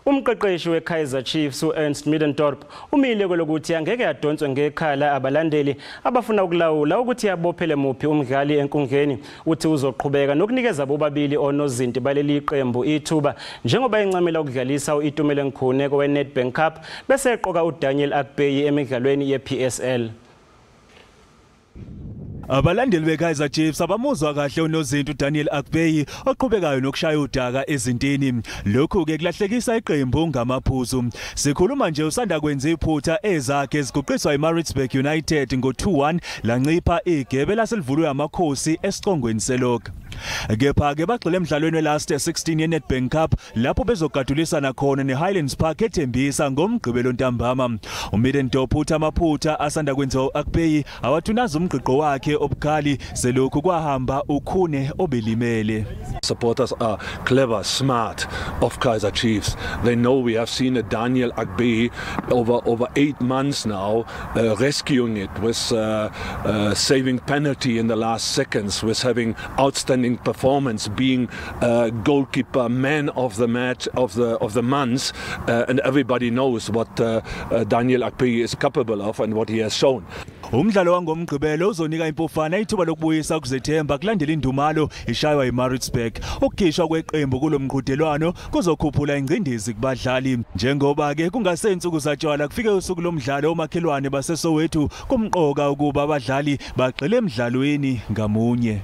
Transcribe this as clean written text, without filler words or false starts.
Umqeqeshi weKaizer Chiefs uErnst Middendorp umile kwelokuthi angeke adonswe ngekhala abalandeli abafuna ukulawula ukuthi abophele muphi umdlali enkundleni. Uthi uzoqhubeka nokunikeza bobabili onozinti baleli qembu ithuba njengoba encamela ukudlalisa uItumeleng Khune koweNedbank Cup bese eqoka uDaniel Akpeyi emidlalweni yePSL. Abalandeli beKaizer Chiefs abamuzwa kahle unozinto uDaniel Akpeyi oqhubekayo nokushaya udaka ezintini. Lokhu ke kulahlekisa iqembu ngamaphuzu. Sikhuluma nje usanda kwenza iphutha ezakhe eziguqiswa iMaritzburg United ngo-2-1 lancipha igebe laselivulwe amakhosi esicongweni selog. Kepha ke bagxile emidlalweni welast 16 yeNedbank Cup lapho bezogadulisana khona neHighlands Park eThembisa ngomgqibelo ntambama. uMiddendorp uthi amaphutha asanda kwenziwa uAkpeyi awathunaza umgqigqo wakhe obukhali selokhu kwahamba uKhune obelimele. Supporters are clever, smart of Kaizer Chiefs. They know we have seen a Daniel Akpeyi over 8 months now, rescuing it with saving penalty in the last seconds, with having outstanding performance, being goalkeeper man of the match of the month, and everybody knows what Daniel Akpeyi is capable of and what he has shown. Umdlalo wangomgqibelo uzonika impofana ithuba lokubuyisa ukuzethemba kulandela indumalo ishaywa yiMaritzburg. Ukukhishwa kweqembu kulomqhudelwano kuzokhuphula ingcindezi kubadlali njengoba ke kungasensuku zatshwala kufike usuku lomdlalo omakhelwane baseSoweto kumqoka ukuba abadlali bagxile emdlalweni ngamunye.